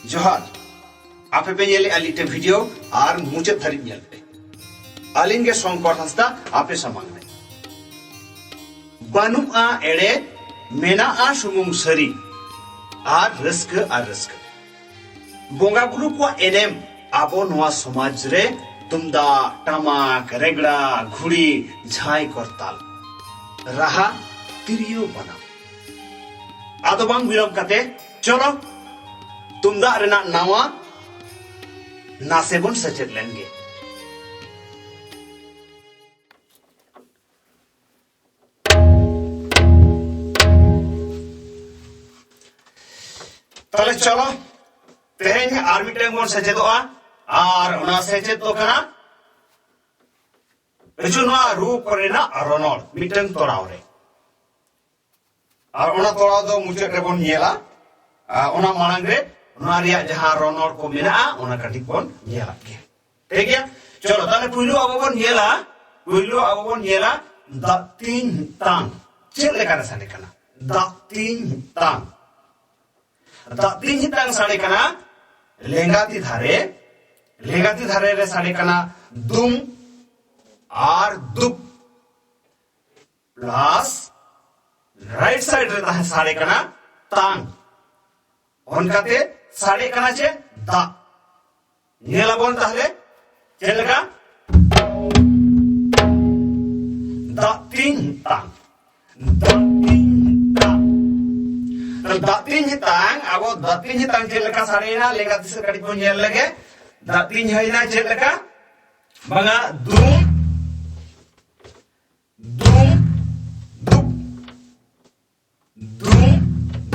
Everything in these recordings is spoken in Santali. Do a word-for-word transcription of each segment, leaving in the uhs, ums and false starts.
ᱡᱚᱦᱟᱨ᱾ ᱟᱯᱮ ᱯᱮ ᱧᱮᱞᱮᱫᱼᱟ ᱞᱤᱴᱟᱹ ᱵᱷᱤᱰᱤᱭᱳ, ᱟᱨ ᱢᱩᱪᱟᱹᱫ ᱫᱷᱟᱹᱨᱤᱡ ᱧᱮᱞ ᱯᱮ᱾ ᱟᱹᱞᱤᱧ ᱜᱮ ᱥᱚᱝᱠᱚᱨ ᱦᱟᱸᱥᱫᱟ, ᱟᱯᱮ ᱥᱟᱢᱟᱝ ᱨᱮ᱾ ᱵᱟᱹᱱᱩᱜᱼᱟ ᱮᱲᱮ, ᱢᱮᱱᱟᱜᱼᱟ ᱥᱩᱢᱩᱝ ᱥᱟᱹᱨᱤ, ᱟᱨ ᱨᱟᱹᱥᱠᱟᱹ ᱟᱨ ᱨᱟᱹᱥᱠᱟᱹ᱾ ᱵᱚᱸᱜᱟ ᱵᱩᱨᱩ ᱠᱚᱣᱟᱜ ᱮᱱᱮᱢ ᱟᱵᱚ ᱱᱚᱣᱟ ᱥᱚᱢᱟᱡᱽ ᱨᱮ ᱛᱩᱢᱫᱟᱜ, ᱴᱟᱢᱟᱠ, ᱨᱮᱜᱽᱲᱟ, ᱜᱷᱩᱲᱤ, ᱡᱷᱟᱸᱭ ᱠᱚᱨᱛᱟᱞ, ᱨᱟᱦᱟ, ᱛᱤᱨᱭᱳ, ᱵᱟᱱᱟᱢ᱾ ᱟᱫᱚ ᱵᱟᱝ ᱵᱤᱞᱚᱢ ᱠᱟᱛᱮ ᱪᱚᱞᱚ ᱛᱩᱢᱫᱟᱜ ᱨᱮᱱᱟᱜ ᱱᱟᱣᱟ ᱱᱟᱥᱮ ᱵᱚᱱ ᱥᱮᱪᱮᱫ ᱞᱮᱱ ᱜᱮ᱾ ᱛᱟᱦᱞᱮ ᱪᱚᱞᱚ, ᱛᱮᱦᱮᱧ ᱟᱨ ᱢᱤᱫᱴᱟᱝ ᱵᱚᱱ ᱥᱮᱪᱮᱫᱚᱜᱼᱟ, ᱟᱨ ᱚᱱᱟ ᱥᱮᱪᱮᱫ ᱫᱚ ᱠᱟᱱᱟ ᱟᱹᱪᱩ ᱱᱚᱣᱟ ᱨᱩ ᱠᱚᱨᱮᱱᱟᱜ ᱨᱚᱱᱚᱲ ᱢᱤᱫᱴᱟᱝ ᱛᱚᱲᱟᱣ ᱨᱮ᱾ ᱟᱨ ᱚᱱᱟ ᱛᱚᱲᱟᱣ ᱫᱚ ᱢᱩᱪᱟᱹᱫ ᱨᱮᱵᱚᱱ ᱧᱮᱞᱟ᱾ ᱟᱨ ᱚᱱᱟ ᱢᱟᱲᱟᱝ ᱨᱮ ᱱᱚᱣᱟ ᱨᱮᱭᱟᱜ ᱡᱟᱦᱟᱸ ᱨᱚᱱᱚᱲ ᱠᱚ ᱢᱮᱱᱟᱜᱼᱟ, ᱚᱱᱟ ᱠᱟᱹᱴᱤᱡ ᱵᱚᱱ ᱧᱮᱞᱟᱜ ᱜᱮ᱾ ᱴᱷᱤᱠ ᱜᱮᱭᱟ? ᱪᱚᱞᱚ, ᱛᱟᱦᱞᱮ ᱯᱩᱭᱞᱩ ᱟᱵᱚ ᱵᱚᱱ ᱧᱮᱞᱟ, ᱯᱩᱭᱞᱩ ᱟᱵᱚ ᱵᱚᱱ ᱧᱮᱞᱟ ᱫᱟᱜ ᱛᱤᱧ ᱛᱟᱝ ᱪᱮᱫ ᱞᱮᱠᱟᱨᱮ ᱥᱟᱰᱮ ᱠᱟᱱᱟ᱾ ᱫᱟᱜ ᱛᱤᱧ ᱛᱟᱝ, ᱫᱟᱜ ᱛᱤᱧ ᱛᱟᱝ ᱥᱟᱰᱮ ᱠᱟᱱᱟ ᱞᱮᱸᱜᱟ ᱛᱤ ᱫᱷᱟᱨᱮ, ᱞᱮᱸᱜᱟ ᱛᱤ ᱫᱷᱟᱨᱮ ᱨᱮ ᱥᱟᱰᱮ ᱠᱟᱱᱟ ᱫᱩᱢ ᱟᱨ ᱫᱩᱯ, ᱯᱞᱟᱥ ᱨᱟᱭᱤᱴ ᱥᱟᱭᱤᱰ ᱨᱮ ᱛᱟᱦᱮᱸ ᱥᱟᱰᱮ ᱠᱟᱱᱟ ᱛᱟᱝ᱾ ᱚᱱᱠᱟᱛᱮ ᱥᱟᱰᱮ ᱠᱟᱱᱟ ᱪᱮᱫ? ᱫᱟᱜ᱾ ᱧᱮᱞ ᱟᱵᱚᱱ ᱛᱟᱦᱞᱮ ᱪᱮᱫ ᱞᱮᱠᱟ? ᱫᱟᱜ ᱛᱤᱧ ᱛᱟᱝ, ᱫᱟᱜ ᱛᱤᱧ ᱛᱟᱝ᱾ ᱛᱟᱦᱞᱮ ᱫᱟᱜ ᱛᱤᱧ ᱛᱟᱝ, ᱟᱵᱚ ᱫᱟᱜ ᱛᱤᱧ ᱛᱟᱝ ᱪᱮᱫ ᱞᱮᱠᱟ ᱥᱟᱰᱮᱭᱮᱱᱟ, ᱞᱮᱸᱜᱟ ᱛᱤ ᱥᱮᱫ ᱠᱟᱹᱴᱤᱡ ᱵᱚᱱ ᱧᱮᱞ ᱞᱮᱜᱮ᱾ ᱫᱟᱜ ᱛᱤᱧ ᱦᱩᱭᱱᱟ ᱪᱮᱫ ᱞᱮᱠᱟ? ᱵᱟᱝᱟ, ᱫᱩᱢ, ᱫᱩᱢ, ᱫᱩᱯ, ᱫᱩᱢ,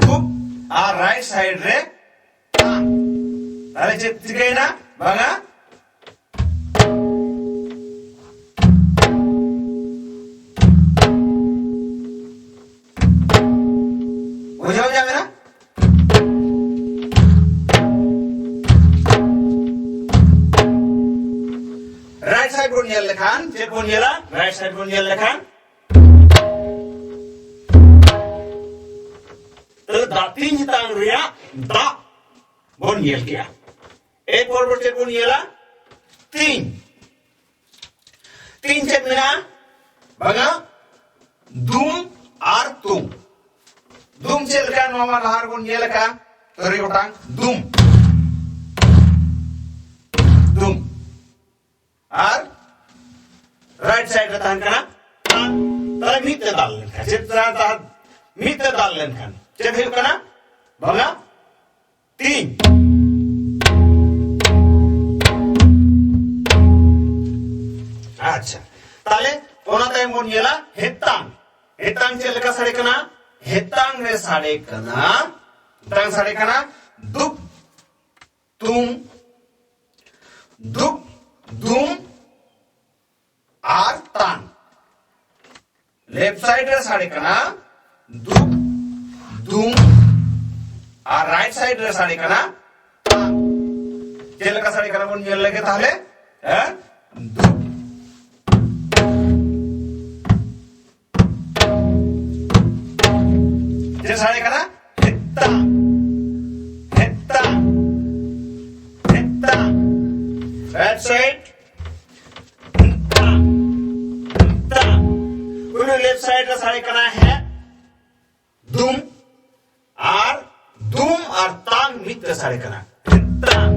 ᱫᱩᱯ, ᱟᱨ ᱨᱟᱭᱤᱴ ᱥᱟᱭᱤᱰ ᱨᱮ ᱛᱟᱝ᱾ ᱛᱟᱦᱞᱮ ᱪᱮᱫ ᱪᱤᱠᱟᱹᱭᱮᱱᱟ? ᱵᱟᱝᱟ, ᱵᱩᱡᱷᱟᱹᱣ ᱧᱟᱢ ᱮᱱᱟ? ᱨᱟᱭᱤᱴ ᱥᱟᱭᱤᱰ ᱵᱚᱱ ᱧᱮᱞ ᱞᱮᱠᱷᱟᱱ ᱪᱮᱫ ᱵᱚᱱ ᱧᱮᱞᱟ? ᱨᱟᱭᱤᱴ ᱥᱟᱭᱤᱰ ᱵᱚᱱ ᱧᱮᱞ ᱞᱮᱠᱷᱟᱱ ᱛᱟᱦᱞᱮ ᱫᱟᱜ ᱛᱤᱧ ᱛᱟᱝ ᱨᱮᱭᱟᱜ ᱫᱟᱜ ᱵᱚᱱ ᱧᱮᱞ ᱠᱮᱜᱼᱟ᱾ ᱮᱨᱯᱚᱨ ᱵᱚᱱ ᱪᱮᱫ ᱵᱚᱱ ᱧᱮᱞᱟ? ᱛᱤᱧ᱾ ᱛᱤᱧ ᱪᱮᱫ ᱢᱮᱱᱟᱜᱼᱟ? ᱵᱟᱝᱟ, ᱫᱩᱢ ᱟᱨ ᱛᱩᱢ᱾ ᱫᱩᱢ ᱪᱮᱫ ᱞᱮᱠᱟ? ᱱᱚᱣᱟ ᱢᱟ ᱞᱟᱦᱟ ᱨᱮᱵᱚᱱ ᱧᱮᱞ ᱟᱠᱟᱫᱼᱟ, ᱛᱩᱨᱩᱭ ᱜᱚᱴᱟᱝ ᱫᱩᱢ᱾ ᱫᱩᱢ᱾ ᱟᱨ ᱨᱟᱭᱤᱴ ᱥᱟᱭᱤᱰ ᱨᱮ ᱛᱟᱦᱮᱱ ᱠᱟᱱᱟ ᱛᱟᱝ᱾ ᱛᱟᱦᱞᱮ ᱢᱤᱫ ᱛᱮ ᱫᱟᱞ ᱞᱮᱱᱠᱷᱟᱱ ᱪᱮᱫ ᱛᱟᱦᱮᱸ? ᱛᱟᱦᱮᱸ ᱢᱤᱫ ᱛᱮ ᱫᱟᱞ ᱞᱮᱱᱠᱷᱟᱱ ᱪᱮᱫ ᱦᱩᱭᱩᱜ ᱠᱟᱱᱟ? ᱵᱟᱝᱟ, ᱛᱤᱧ᱾ ᱟᱪᱪᱷᱟ, ᱛᱟᱦᱞᱮ ᱚᱱᱟ ᱛᱟᱭᱚᱢ ᱵᱚᱱ ᱧᱮᱞᱟ ᱦᱮᱛᱟᱝ᱾ ᱦᱮᱛᱟᱝ ᱪᱮᱫ ᱞᱮᱠᱟ ᱥᱟᱰᱮ ᱠᱟᱱᱟ? ᱦᱮᱛᱟᱝ ᱨᱮ ᱥᱟᱰᱮ ᱠᱟᱱᱟ, ᱦᱮᱛᱟᱝ ᱥᱟᱰᱮ ᱠᱟᱱᱟ ᱫᱩᱠ, ᱛᱩᱢ, ᱫᱩᱠ, ᱫᱩᱢ ᱟᱨ ᱛᱟᱝ᱾ ᱞᱮᱯᱷᱴ ᱥᱟᱭᱤᱰ ᱨᱮ ᱥᱟᱰᱮ ᱠᱟᱱᱟ ᱫᱩᱠ, ᱫᱩᱢ, ᱟᱨ ᱨᱟᱭᱤᱴ ᱥᱟᱭᱤᱰ ᱨᱮ ᱥᱟᱰᱮ ᱠᱟᱱᱟ ᱛᱟᱝ᱾ ᱪᱮᱫ ᱞᱮᱠᱟ ᱥᱟᱰᱮ ᱠᱟᱱᱟ ᱵᱚᱱ ᱧᱮᱞ ᱞᱮᱜᱮ ᱛᱟᱦᱞᱮ᱾ ᱦᱮᱸ, ᱫᱩᱠ᱾ ᱪᱮᱫ ᱥᱟᱰᱮ ᱠᱟᱱᱟ? ᱦᱮᱛᱟᱝ, ᱦᱮᱛᱟᱝ, ᱦᱮᱛᱟᱝ᱾ ᱨᱟᱭᱤᱴ ᱥᱟᱭᱤᱰ, ᱦᱮᱛᱟᱝ, ᱦᱮᱛᱟᱝ᱾ ᱩᱱᱤ ᱞᱮᱯᱷᱴ ᱥᱟᱭᱤᱰ ᱨᱮ ᱥᱟᱰᱮ ᱠᱟᱱᱟ ᱦᱮ, ᱫᱩᱢ, ᱟᱨ ᱫᱩᱢ ᱟᱨ ᱛᱟᱝ ᱢᱤᱫ ᱛᱮ ᱥᱟᱰᱮ ᱠᱟᱱᱟ᱾ ᱦᱮᱛᱟᱝ,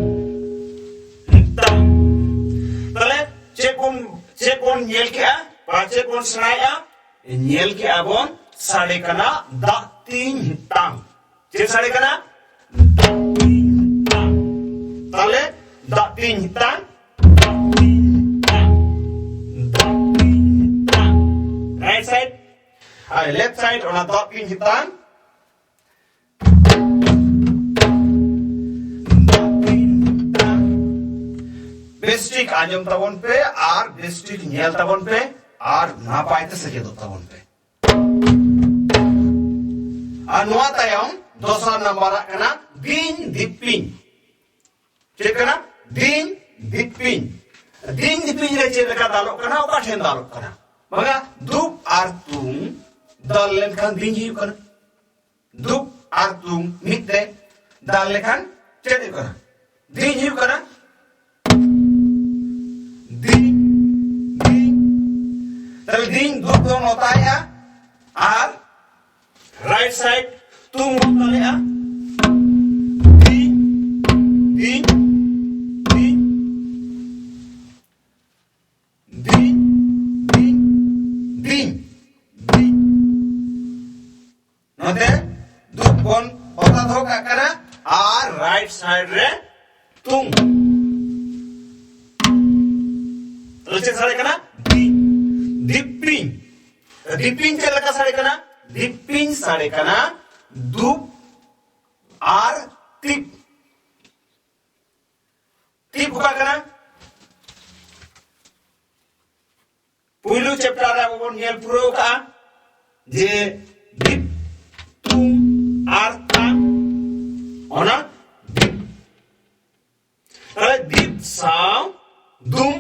ᱦᱮᱛᱟᱝ᱾ ᱛᱟᱦᱞᱮ ᱪᱮᱫ ᱵᱚᱱ, ᱪᱮᱫ ᱵᱚᱱ ᱧᱮᱞ ᱠᱮᱜᱼᱟ? ᱵᱟ ᱪᱮᱫ ᱵᱚᱱ ᱥᱮᱬᱟᱭᱮᱜᱼᱟ? ᱧᱮᱞ ᱠᱮᱜᱼᱟ ᱵᱚᱱ, ᱥᱟᱰᱮ ᱠᱟᱱᱟ ᱫᱟᱜ ᱛᱤᱧ ᱦᱮᱛᱟᱝ᱾ ᱪᱮᱫ ᱥᱟᱰᱮ ᱠᱟᱱᱟ? ᱫᱟᱜ ᱛᱤᱧ ᱦᱮᱛᱟᱝ᱾ ᱛᱟᱦᱞᱮ ᱫᱟᱜ ᱛᱤᱧ ᱦᱮᱛᱟᱝ, ᱫᱟᱜ ᱛᱤᱧ ᱦᱮᱛᱟᱝ, ᱫᱟᱜ ᱛᱤᱧ ᱦᱮᱛᱟᱝ᱾ ᱨᱟᱭᱤᱴ ᱥᱟᱭᱤᱰ, ᱟᱨ ᱞᱮᱯᱷᱴ ᱥᱟᱭᱤᱰ ᱚᱱᱟ ᱫᱟᱜ ᱛᱤᱧ ᱦᱮᱛᱟᱝ᱾ ᱵᱮᱥᱴᱷᱤᱠ ᱟᱸᱡᱚᱢ ᱛᱟᱵᱚᱱ ᱯᱮ ᱟᱨ ᱵᱮᱥᱴᱷᱤᱠ ᱧᱮᱞ ᱛᱟᱵᱚᱱ ᱯᱮ ᱟᱨ ᱱᱟᱯᱟᱭ ᱛᱮ ᱥᱮᱪᱮᱫᱚᱜ ᱛᱟᱵᱚᱱ ᱯᱮ᱾ ᱟᱨ ᱱᱚᱣᱟ ᱛᱟᱭᱚᱢ ᱫᱚᱥᱟᱨ ᱱᱟᱢᱵᱟᱨᱟᱜ ᱠᱟᱱᱟ ᱫᱤᱧ ᱫᱤᱯᱤᱧ᱾ ᱪᱮᱫ ᱠᱟᱱᱟ? ᱫᱤᱧ ᱫᱤᱯᱤᱧ᱾ ᱫᱤᱧ ᱫᱤᱯᱤᱧ ᱨᱮ ᱪᱮᱫ ᱞᱮᱠᱟ ᱫᱟᱞᱚᱜ ᱠᱟᱱᱟ? ᱚᱠᱟ ᱴᱷᱮᱱ ᱫᱟᱞᱚᱜ ᱠᱟᱱᱟ? ᱵᱟᱝᱟ, ᱫᱩᱯ ᱟᱨ ᱛᱩᱝ ᱫᱟᱞ ᱞᱮᱱᱠᱷᱟᱱ ᱫᱤᱧ ᱦᱩᱭᱩᱜ ᱠᱟᱱᱟ᱾ ᱫᱩᱯ ᱟᱨ ᱛᱩᱝ ᱢᱤᱫ ᱛᱮ ᱫᱟᱞ ᱞᱮᱠᱷᱟᱱ ᱪᱮᱫ ᱦᱩᱭᱩᱜ ᱠᱟᱱᱟ? ᱫᱤᱧ ᱦᱩᱭᱩᱜ ᱠᱟᱱᱟ᱾ ᱫᱤᱧ, ᱫᱤᱧ᱾ ᱛᱟᱦᱞᱮ ᱫᱤᱧ ᱫᱩ ᱫᱚ ᱱᱚᱛᱟᱭᱮᱜᱼᱟ ᱟᱨ ᱨᱟᱭᱤᱴ ᱥᱟᱭᱤᱰ ᱛᱩᱢ ᱦᱚᱸ ᱫᱟᱲᱮᱭᱟᱜᱼᱟ᱾ ᱫᱤᱧ, ᱫᱤᱧ, ᱫᱤᱧ, ᱫᱤᱧ, ᱫᱤᱧ, ᱫᱤᱧ, ᱫᱤᱧ᱾ ᱱᱚᱛᱮ ᱫᱩ ᱵᱚᱱ ᱚᱛᱟ ᱫᱚᱦᱚ ᱠᱟᱜ ᱠᱟᱱᱟ ᱟᱨ ᱨᱟᱭᱤᱴ ᱥᱟᱭᱤᱰ ᱨᱮ ᱛᱩᱝ᱾ ᱛᱟᱦᱞᱮ ᱪᱮᱫ ᱥᱟᱰᱮ ᱠᱟᱱᱟ? ᱫᱤ-, ᱫᱤᱯᱤᱧ᱾ ᱫᱤᱯᱤᱧ ᱪᱮᱫ ᱞᱮᱠᱟ ᱥᱟᱰᱮ ᱠᱟᱱᱟ? ᱫᱤᱯᱤᱧ ᱥᱟᱰᱮ ᱠᱟᱱᱟ ᱫᱩᱯ ᱟᱨ ᱛᱤᱯ᱾ ᱛᱤᱯ ᱚᱠᱟ ᱠᱟᱱᱟ? ᱯᱩᱭᱞᱩ ᱪᱮᱯᱴᱟᱨ ᱨᱮ ᱟᱵᱚ ᱵᱚᱱ ᱧᱮᱞ ᱯᱩᱨᱟᱹᱣ ᱠᱟᱜᱼᱟ ᱡᱮ ᱫᱤᱯ, ᱛᱩᱝ ᱟᱨ ᱛᱟᱝ, ᱚᱱᱟ ᱫᱤᱯ᱾ ᱛᱟᱦᱞᱮ ᱫᱤᱯ ᱥᱟᱶ ᱫᱩᱢ,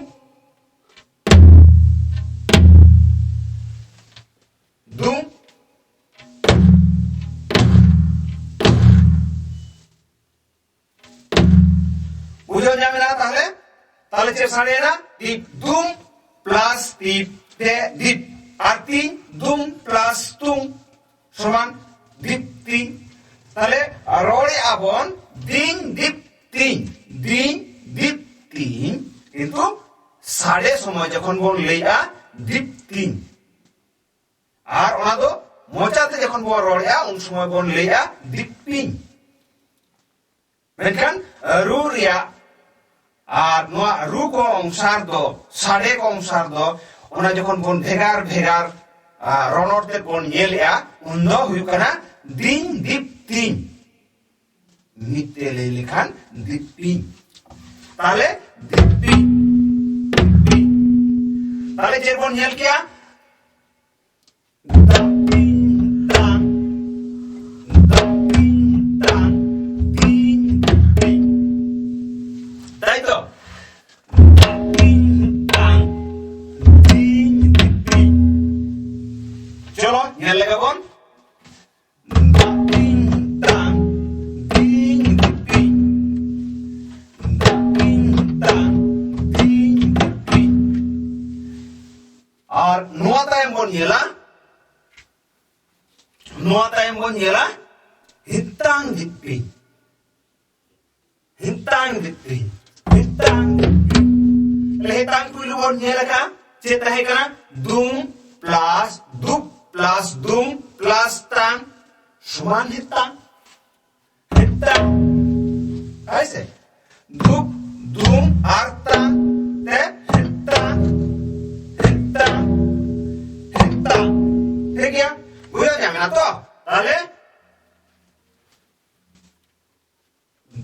ᱫᱩᱢ, ᱵᱩᱡᱷᱟᱹᱣ ᱧᱟᱢ ᱮᱱᱟ ᱛᱟᱦᱞᱮ? ᱛᱟᱦᱞᱮ ᱪᱮᱫ ᱥᱟᱰᱮᱭᱮᱱᱟ? ᱫᱤᱯ ᱫᱩᱢ ᱯᱞᱟᱥ ᱫᱤᱯ ᱛᱮ ᱫᱤᱯ, ᱟᱨ ᱛᱤᱧ ᱫᱩᱢ ᱯᱞᱟᱥ ᱛᱩᱝ ᱥᱚᱢᱟᱱ ᱫᱤᱯ ᱛᱤᱧ᱾ ᱛᱟᱦᱞᱮ ᱨᱚᱲᱮᱜᱼᱟ ᱵᱚᱱ ᱫᱤᱧ ᱫᱤᱯ ᱛᱤᱧ, ᱫᱤᱧ ᱫᱤᱯ ᱛᱤᱧ, ᱠᱤᱱᱛᱩ ᱥᱟᱰᱮ ᱥᱚᱢᱚᱭ ᱡᱚᱠᱷᱚᱱ ᱵᱚᱱ ᱞᱟᱹᱭᱟ ᱫᱤᱯ ᱛᱤᱧ, ᱟᱨ ᱚᱱᱟ ᱫᱚ ᱢᱚᱪᱟᱛᱮ ᱡᱚᱠᱷᱚᱱ ᱵᱚᱱ ᱨᱚᱲᱮᱜᱼᱟ ᱩᱱ ᱥᱚᱢᱚᱭ ᱵᱚᱱ ᱞᱟᱹᱭᱟ ᱫᱤᱯᱤᱧ᱾ ᱢᱮᱱᱠᱷᱟᱱ ᱨᱩ ᱨᱮᱭᱟᱜ ᱟᱨ ᱱᱚᱣᱟ ᱨᱩ ᱠᱚ ᱚᱝᱥᱟᱨ ᱫᱚ, ᱥᱟᱰᱮ ᱠᱚ ᱚᱝᱥᱟᱨ ᱫᱚ, ᱚᱱᱟ ᱡᱚᱠᱷᱚᱱ ᱵᱚᱱ ᱵᱷᱮᱜᱟᱨ ᱵᱷᱮᱜᱟᱨ, ᱟ, ᱨᱚᱱᱚᱲ ᱛᱮ ᱵᱚᱱ ᱧᱮᱞᱮᱜᱼᱟ, ᱩᱱ ᱫᱚ ᱦᱩᱭᱩᱜ ᱠᱟᱱᱟ ᱫᱤᱧ ᱫᱤᱯ ᱛᱤᱧ᱾ ᱢᱤᱫ ᱛᱮ ᱞᱟᱹᱭ ᱞᱮᱠᱷᱟᱱ ᱫᱤᱯᱤᱧ᱾ ᱛᱟᱦᱞᱮ ᱫᱤᱯᱤᱧ, ᱫᱤᱯᱤᱧ᱾ ᱛᱟᱦᱞᱮ ᱪᱮᱫ ᱵᱚᱱ ᱧᱮᱞ ᱠᱮᱜᱼᱟ? ᱫᱟᱯᱤᱧ ᱛᱟᱝ, ᱫᱟᱯᱤᱧ ᱛᱟᱝ, ᱫᱤᱧ ᱫᱤᱯᱤᱧ᱾ ᱛᱟᱭ ᱛᱚ? ᱫᱟᱯᱤᱧ ᱛᱟᱝ, ᱫᱤᱧ ᱫᱤᱯᱤᱧ᱾ ᱪᱚᱞᱚ, ᱧᱮᱞ ᱞᱮᱜᱮ ᱵᱚᱱ᱾ ᱫᱟᱯᱤᱧ ᱛᱟᱝ, ᱫᱤᱧ ᱫᱤᱯᱤᱧ᱾ ᱵᱚᱱ ᱧᱮᱞᱟ ᱦᱤᱛᱟᱝ ᱫᱤᱯᱤ᱾ ᱦᱤᱛᱟᱝ ᱫᱤᱯᱤ᱾ ᱦᱤᱛᱟᱝ ᱫᱤᱯᱤ᱾ ᱛᱟᱦᱞᱮ ᱦᱤᱛᱟᱝ ᱯᱩᱭᱞᱩ ᱵᱚᱱ ᱧᱮᱞ ᱟᱠᱟᱫ ᱪᱮᱫ ᱛᱟᱦᱮᱸ ᱠᱟᱱᱟ? ᱫᱩᱝ ᱯᱞᱟᱥ ᱫᱩᱯ ᱯᱞᱟᱥ ᱫᱩᱝ ᱯᱞᱟᱥ ᱛᱟᱝ ᱥᱚᱢᱟᱱ ᱦᱤᱛᱟᱝ᱾ ᱦᱤᱛᱟᱝ᱾ ᱦᱳᱭ ᱥᱮ? ᱫᱩᱯ, ᱫᱩᱝ ᱟᱨ ᱛᱟᱝ ᱛᱮ ᱦᱤᱛᱟᱝ, ᱦᱤᱛᱟᱝ, ᱦᱤᱛᱟᱝ᱾ ᱴᱷᱤᱠ ᱜᱮᱭᱟ? ᱵᱩᱡᱷᱟᱹᱣ ᱧᱟᱢ ᱮᱱᱟ ᱛᱚ? ᱛᱟᱦᱞᱮ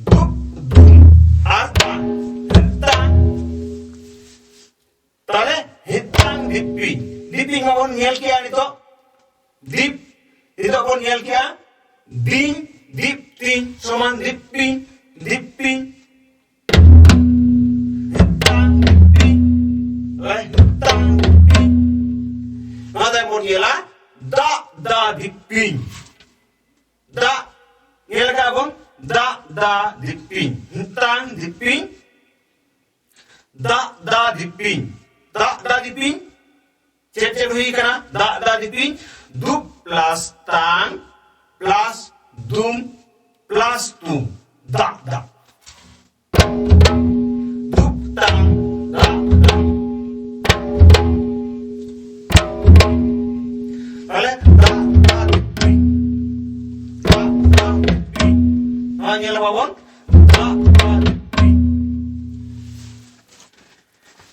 ᱫᱩᱯ, ᱫᱩᱝ ᱟᱨ ᱛᱟᱝ, ᱦᱤᱛᱟᱝ᱾ ᱛᱟᱦᱞᱮ ᱦᱤᱛᱟᱝ ᱫᱤᱯᱤᱧ᱾ ᱫᱤᱯᱤᱧ ᱢᱟᱵᱚᱱ ᱧᱮᱞ ᱠᱮᱜᱼᱟ ᱱᱤᱛᱚᱜ᱾ ᱫᱤᱯ, ᱱᱤᱛᱚᱜ ᱵᱚᱱ ᱧᱮᱞ ᱠᱮᱜᱼᱟ᱾ ᱫᱤᱧ, ᱫᱤᱯ ᱛᱤᱧ ᱥᱚᱢᱟᱱ ᱫᱤᱯᱤᱧ, ᱫᱤᱯᱤᱧ᱾ ᱦᱤᱛᱟᱝ ᱫᱤᱯᱤᱧ᱾ ᱛᱟᱦᱞᱮ ᱦᱤᱛᱟᱝ ᱫᱤᱯᱤᱧ᱾ ᱱᱚᱣᱟ ᱛᱟᱭᱚᱢ ᱵᱚᱱ ᱧᱮᱞᱟ ᱫᱟᱜ ᱫᱟ ᱫᱤᱯᱤᱧ᱾ ᱫᱟᱜ, ᱧᱮᱞ ᱟᱠᱟᱫ ᱵᱚᱱ, ᱫᱟᱜ ᱫᱟ ᱫᱤᱯᱤᱧ, ᱦᱤᱛᱟᱝ ᱫᱤᱯᱤᱧ, ᱫᱟᱜ ᱫᱟ ᱫᱤᱯᱤᱧ, ᱫᱟᱜ ᱫᱟ ᱫᱤᱯᱤᱧ᱾ ᱪᱮᱫ ᱪᱮᱫ ᱦᱩᱭ ᱠᱟᱱᱟ? ᱫᱟᱜ ᱫᱟ ᱫᱤᱯᱤᱧ, ᱫᱩᱯ ᱯᱞᱟᱥ ᱛᱟᱝ ᱯᱞᱟᱥ ᱫᱩᱢ ᱯᱞᱟᱥ ᱛᱩᱢ, ᱫᱟᱜ ᱫᱟ᱾ ᱫᱩᱯ ᱛᱟᱝ, ᱫᱟᱜ ᱫᱟ᱾ ᱛᱟᱦᱞᱮ ᱫᱟᱜ ᱫᱟ ᱫᱤᱯᱤᱧ᱾ ᱫᱟᱜ ᱫᱟ ᱫᱤᱯᱤᱧ᱾ ᱱᱚᱣᱟ ᱧᱮᱞ ᱟᱵᱚᱱ᱾ ᱫᱟᱜ ᱫᱟ ᱫᱤᱯᱤᱧ᱾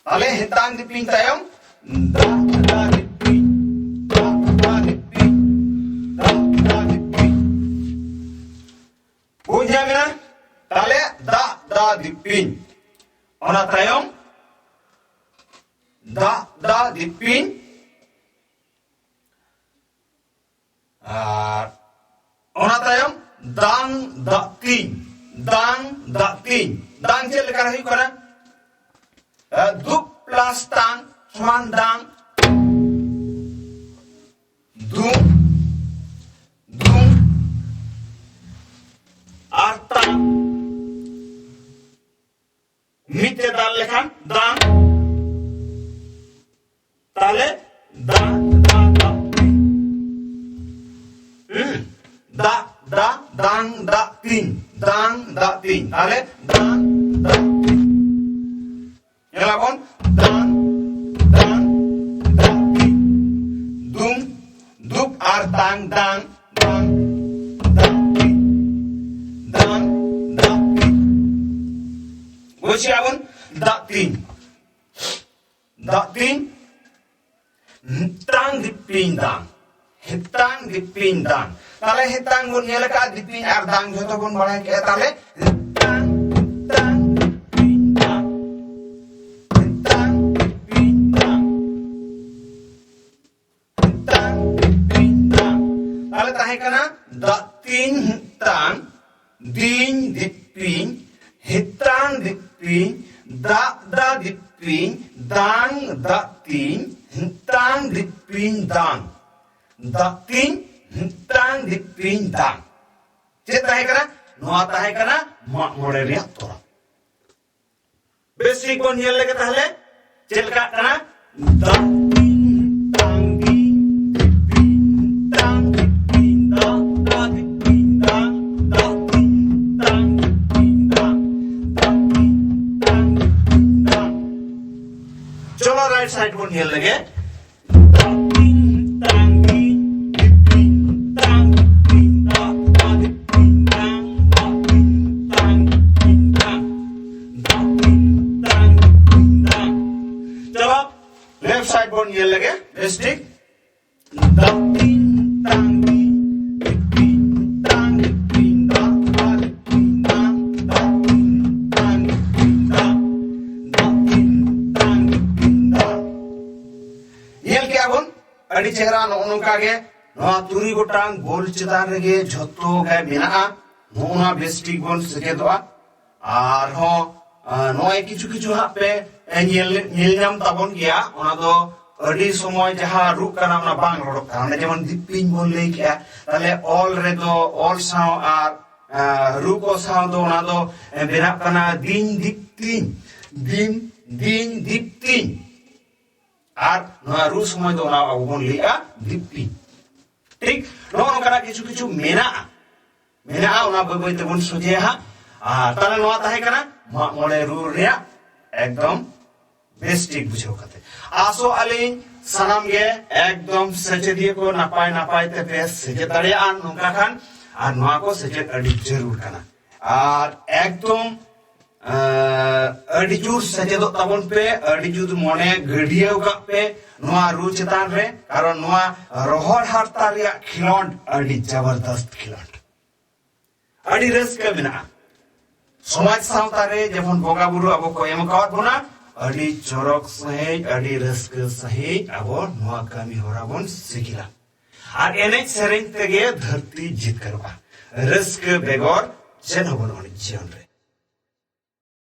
ᱛᱟᱦᱞᱮ ᱦᱤᱛᱟᱝ ᱫᱤᱯᱤᱧ ᱛᱟᱭᱚᱢ ᱫᱟᱜ ᱫᱟ ᱫᱤᱯᱤᱧ᱾ ᱫᱟᱜ ᱫᱟ ᱫᱤᱯᱤᱧ᱾ ᱫᱟᱜ ᱫᱟ ᱫᱤᱯᱤᱧ᱾ ᱵᱩᱡᱽ ᱧᱟᱢ ᱮᱱᱟ? ᱛᱟᱦᱞᱮ ᱫᱟᱜ ᱫᱟ ᱫᱤᱯᱤᱧ᱾ ᱚᱱᱟ ᱛᱟᱭᱚᱢ ᱫᱟᱜ ᱫᱟ ᱫᱤᱯᱤᱧ᱾ ᱟᱨ ᱚᱱᱟ ᱛᱟᱭᱚᱢ ᱫᱟᱝ ᱫᱟᱜ ᱛᱤᱧ, ᱫᱟᱝ ᱫᱟᱜ ᱛᱤᱧ᱾ ᱫᱟᱝ ᱪᱮᱫ ᱞᱮᱠᱟ ᱦᱩᱭᱩᱜ ᱠᱟᱱᱟ? ᱮ, ᱫᱩᱯ ᱯᱞᱟᱥ ᱛᱟᱝ ᱥᱚᱢᱟᱱ ᱫᱟᱝ᱾ ᱫᱩᱝ, ᱫᱩᱝ, ᱟᱨ ᱛᱟᱝ᱾ ᱢᱤᱫ ᱛᱮ ᱫᱟᱞ ᱞᱮᱠᱷᱟᱱ ᱫᱟᱝ᱾ ᱛᱟᱦᱞᱮ ᱫᱟᱝ, ᱫᱟᱝ, ᱫᱟᱝ᱾ ᱦᱩᱸ᱾ ᱛᱤᱧ, ᱫᱟᱝ, ᱫᱟᱜ ᱛᱤᱧ᱾ ᱛᱟᱦᱞᱮ ᱫᱟᱝ, ᱫᱟᱜ ᱛᱤᱧ᱾ ᱧᱮᱞᱟᱵᱚᱱ, ᱫᱟᱝ, ᱫᱟᱝ, ᱫᱟᱜ ᱛᱤᱧ᱾ ᱫᱩᱝ, ᱫᱩᱜ ᱟᱨ ᱫᱟᱝ, ᱫᱟᱝ, ᱫᱟᱝ, ᱫᱟᱜ ᱛᱤᱧ᱾ ᱫᱟᱝ, ᱫᱟᱜ ᱛᱤᱧ᱾ ᱵᱩᱡᱽ ᱠᱮᱜᱼᱟ ᱵᱚᱱ? ᱫᱟᱜ ᱛᱤᱧ᱾ ᱫᱟᱜ ᱛᱤᱧ᱾ ᱦᱮᱛᱟᱝ ᱫᱤᱯᱤᱧ ᱫᱟᱝ᱾ ᱦᱮᱛᱟᱝ ᱫᱤᱯᱤᱧ ᱫᱟᱝ᱾ ᱛᱟᱦᱞᱮ ᱦᱮᱛᱟᱝ ᱵᱚᱱ ᱧᱮᱞ ᱟᱠᱟᱫ, ᱫᱤᱯᱤᱧ ᱟᱨ ᱫᱟᱝ ᱡᱷᱚᱛᱚ ᱵᱚᱱ ᱵᱟᱲᱟᱭ ᱠᱮᱫᱼᱟ᱾ ᱛᱟᱦᱞᱮ ᱦᱮᱛᱟᱝ, ᱦᱮᱛᱟᱝ ᱫᱤᱯᱤᱧ ᱫᱟᱝ᱾ ᱦᱮᱛᱟᱝ ᱫᱤᱯᱤᱧ ᱫᱟᱝ᱾ ᱦᱮᱛᱟᱝ ᱫᱤᱯᱤᱧ ᱫᱟᱝ᱾ ᱛᱟᱦᱞᱮ ᱛᱟᱦᱮᱸ ᱠᱟᱱᱟ ᱫᱟᱜ ᱛᱤᱧ ᱦᱮᱛᱟᱝ, ᱫᱤᱧ ᱫᱤᱯᱤᱧ, ᱦᱮᱛᱟᱝ ᱫᱤᱯᱤᱧ, ᱫᱟᱜ ᱫᱟ ᱫᱤᱯᱤᱧ, ᱫᱟᱝ ᱫᱟᱜ ᱛᱤᱧ, ᱦᱮᱛᱟᱝ ᱫᱤᱯᱤᱧ ᱫᱟᱝ᱾ ᱫᱟᱜ ᱛᱤᱧ ᱦᱮᱛᱟᱝ ᱫᱤᱯᱤᱧ ᱫᱟᱝ᱾ ᱪᱮᱫ ᱛᱟᱦᱮᱸ ᱠᱟᱱᱟ? ᱱᱚᱣᱟ ᱛᱟᱦᱮᱸ ᱠᱟᱱᱟ ᱢᱟᱜ ᱢᱚᱬᱮ ᱨᱮᱭᱟᱜ ᱛᱚᱨᱟ᱾ ᱵᱮᱥ ᱴᱷᱤᱠ ᱵᱚᱱ ᱧᱮᱞ ᱞᱮᱜᱮ ᱛᱟᱦᱞᱮ ᱪᱮᱫ ᱞᱮᱠᱟᱜ ᱠᱟᱱᱟ᱾ ᱫᱟᱜ ᱛᱤᱧ ᱦᱮᱛᱟᱝ ᱫᱤᱧ ᱫᱤᱯᱤᱧ ᱦᱮᱛᱟᱝ ᱫᱤᱯᱤᱧ ᱫᱟᱜ ᱫᱟ ᱫᱤᱯᱤᱧ ᱫᱟᱝ᱾ ᱫᱟᱜ ᱛᱤᱧ ᱦᱮᱛᱟᱝ ᱫᱤᱯᱤᱧ ᱫᱟᱝ᱾ ᱫᱟᱜ ᱛᱤᱧ ᱦᱮᱛᱟᱝ ᱫᱤᱯᱤᱧ ᱫᱟᱝ᱾ ᱪᱚᱞᱚ right side ᱵᱚᱱ ᱧᱮᱞ ᱞᱮᱜᱮ᱾ ᱫᱟᱜ ᱛᱤᱧ ᱦᱮᱛᱟᱝ ᱫᱤᱧ ᱫᱤᱯᱤᱧ ᱦᱮᱛᱟᱝ ᱫᱤᱯᱤᱧ ᱫᱟᱜ ᱫᱟ ᱫᱤᱯᱤᱧ ᱫᱟᱝ᱾ ᱫᱟᱜ ᱛᱤᱧ ᱦᱮᱛᱟᱝ ᱫᱤᱯᱤᱧ ᱫᱟᱝ᱾ ᱫᱟᱜ ᱛᱤᱧ ᱦᱮᱛᱟᱝ ᱫᱤᱯᱤᱧ ᱫᱟᱝ᱾ ᱪᱚᱞᱚ left side ᱵᱚᱱ ᱧᱮᱞ ᱞᱮᱜᱮ ᱵᱮᱥ ᱴᱷᱤᱠ᱾ ᱫᱟᱜ ᱛᱤᱧ ᱦᱮᱛᱟᱝ ᱫᱤᱧ ᱫᱤᱯᱤᱧ ᱦᱮᱛᱟᱝ ᱫᱤᱯᱤᱧ ᱫᱟᱜ ᱫᱟ ᱫᱤᱯᱤᱧ ᱫᱟᱝ᱾ ᱫᱟᱜ ᱛᱤᱧ ᱦᱮᱛᱟᱝ ᱫᱤᱯᱤᱧ ᱫᱟᱝ᱾ ᱫᱟᱜ ᱛᱤᱧ ᱦᱮᱛᱟᱝ ᱫᱤᱯᱤᱧ ᱫᱟᱝ᱾ ᱧᱮᱞ ᱠᱮᱜᱼᱟ ᱵᱚᱱ ᱟᱹᱰᱤ ᱪᱮᱦᱨᱟ᱾ ᱱᱚᱜᱼᱚ ᱱᱚᱝᱠᱟ ᱜᱮ ᱱᱚᱣᱟ ᱛᱩᱨᱩᱭ ᱜᱚᱴᱟᱝ ᱵᱳᱞ ᱪᱮᱛᱟᱱ ᱨᱮᱜᱮ ᱡᱷᱚᱛᱚ ᱜᱮ ᱢᱮᱱᱟᱜᱼᱟ᱾ ᱱᱚᱜᱼᱚ ᱱᱚᱣᱟ ᱵᱮᱥ ᱴᱷᱤᱠ ᱵᱚᱱ ᱥᱮᱪᱮᱫᱚᱜᱼᱟ᱾ ᱟᱨᱦᱚᱸ, ᱟᱸ, ᱱᱚᱜᱼᱚᱭ ᱠᱤᱪᱷᱩ ᱠᱤᱪᱷᱩ ᱦᱟᱸᱜ ᱯᱮ, ᱮ, ᱧᱮᱞ, ᱧᱮᱞ ᱧᱟᱢ ᱛᱟᱵᱚᱱ ᱜᱮᱭᱟ᱾ ᱚᱱᱟ ᱫᱚ ᱟᱹᱰᱤ ᱥᱚᱢᱚᱭ ᱡᱟᱦᱟᱸ ᱨᱩᱜ ᱠᱟᱱᱟ, ᱚᱱᱟ ᱵᱟᱝ ᱨᱚᱲᱚᱜ ᱠᱟᱱᱟ᱾ ᱚᱸᱰᱮ ᱡᱮᱢᱚᱱ ᱫᱤᱯᱤᱧ ᱵᱚᱱ ᱞᱟᱹᱭ ᱠᱮᱜᱼᱟ, ᱛᱟᱦᱞᱮ ᱚᱞ ᱨᱮᱫᱚ, ᱚᱞ ᱥᱟᱶ ᱟᱨ, ᱟᱸ, ᱨᱩ ᱠᱚ ᱥᱟᱶ ᱫᱚ ᱚᱱᱟ ᱫᱚ, ᱮ, ᱵᱮᱱᱟᱜ ᱠᱟᱱᱟ ᱫᱤᱧ ᱫᱤᱯᱛᱤᱧ, ᱫᱤᱱ, ᱫᱤᱧ ᱫᱤᱯᱛᱤᱧ᱾ ᱟᱨ ᱱᱚᱣᱟ ᱨᱩ ᱥᱚᱢᱚᱭ ᱫᱚ ᱚᱱᱟ ᱟᱵᱚ ᱵᱚᱱ ᱞᱟᱹᱭᱮᱜᱼᱟ ᱫᱤᱯᱛᱤᱧ᱾ ᱴᱷᱤᱠ ᱱᱚᱜᱼᱚ ᱱᱚᱝᱠᱟᱱᱟᱜ ᱠᱤᱪᱷᱩ ᱠᱤᱪᱷᱩ ᱢᱮᱱᱟᱜᱼᱟ᱾ ᱢᱮᱱᱟᱜᱼᱟ, ᱚᱱᱟ ᱵᱟᱹᱭ ᱵᱟᱹᱭ ᱛᱮᱵᱚᱱ ᱥᱚᱡᱷᱮᱭᱟ ᱦᱟᱸᱜ᱾ ᱟᱨ ᱛᱟᱦᱞᱮ ᱱᱚᱣᱟ ᱛᱟᱦᱮᱸ ᱠᱟᱱᱟ ᱢᱟᱜ ᱢᱚᱬᱮ ᱨᱩ ᱨᱮᱭᱟᱜ ᱮᱠᱫᱚᱢ ᱵᱮᱥ ᱴᱷᱤᱠ ᱵᱩᱡᱷᱟᱹᱣ ᱠᱟᱛᱮ᱾ ᱟᱥᱚᱜ ᱟᱹᱞᱤᱧ ᱥᱟᱱᱟᱢ ᱜᱮ ᱮᱠᱫᱚᱢ ᱥᱮᱪᱮᱫᱤᱭᱟᱹ ᱠᱚ ᱱᱟᱯᱟᱭ ᱱᱟᱯᱟᱭ ᱛᱮᱯᱮ ᱥᱮᱪᱮᱫ ᱫᱟᱲᱮᱭᱟᱜᱼᱟ ᱱᱚᱝᱠᱟ ᱠᱷᱟᱱ, ᱟᱨ ᱱᱚᱣᱟ ᱠᱚ ᱥᱮᱪᱮᱫ ᱟᱹᱰᱤ ᱡᱟᱹᱨᱩᱲ ᱠᱟᱱᱟ᱾ ᱟᱨ ᱮᱠᱫᱚᱢ, ᱟᱸ, ᱟᱹᱰᱤ ᱡᱳᱨ ᱥᱮᱪᱮᱫᱚᱜ ᱛᱟᱵᱚᱱ ᱯᱮ, ᱟᱹᱰᱤ ᱡᱳᱨ ᱢᱚᱱᱮ ᱜᱟᱹᱰᱭᱟᱹᱣ ᱠᱟᱜ ᱯᱮ ᱱᱚᱣᱟ ᱨᱩ ᱪᱮᱛᱟᱱ ᱨᱮ, ᱠᱟᱨᱚᱱ ᱱᱚᱣᱟ ᱨᱚᱦᱚᱲ ᱦᱟᱨᱛᱟ ᱨᱮᱭᱟᱜ ᱠᱷᱮᱞᱳᱸᱰ ᱟᱹᱰᱤ ᱡᱟᱵᱚᱨᱫᱚᱥᱛ ᱠᱷᱮᱞᱳᱸᱰ᱾ ᱟᱹᱰᱤ ᱨᱟᱹᱥᱠᱟᱹ ᱢᱮᱱᱟᱜᱼᱟ᱾ ᱥᱚᱢᱟᱡᱽ ᱥᱟᱶᱛᱟ ᱨᱮ ᱡᱮᱢᱚᱱ ᱵᱚᱸᱜᱟ ᱵᱩᱨᱩ ᱟᱵᱚ ᱠᱚ ᱮᱢ ᱟᱠᱟᱣᱟᱫ ᱵᱚᱱᱟ, ᱟᱹᱰᱤ ᱪᱚᱨᱚᱠ ᱥᱟᱺᱦᱤᱡ, ᱟᱹᱰᱤ ᱨᱟᱹᱥᱠᱟᱹ ᱥᱟᱺᱦᱤᱡ ᱟᱵᱚ ᱱᱚᱣᱟ ᱠᱟᱹᱢᱤ ᱦᱚᱨᱟ ᱵᱚᱱ ᱥᱤᱜᱤᱞᱟ᱾ ᱟᱨ ᱮᱱᱮᱡ ᱥᱮᱨᱮᱧ ᱛᱮᱜᱮ ᱫᱷᱟᱹᱨᱛᱤ ᱡᱤᱛᱠᱟᱹᱨᱚᱜᱼᱟ᱾ ᱨᱟᱹᱥᱠᱟᱹ ᱵᱮᱜᱚᱨ ᱪᱮᱫ ᱦᱚᱸ ᱵᱟᱹᱱᱩᱜ ᱟᱹᱱᱤᱡ ᱡᱤᱭᱚᱱ ᱨᱮ᱾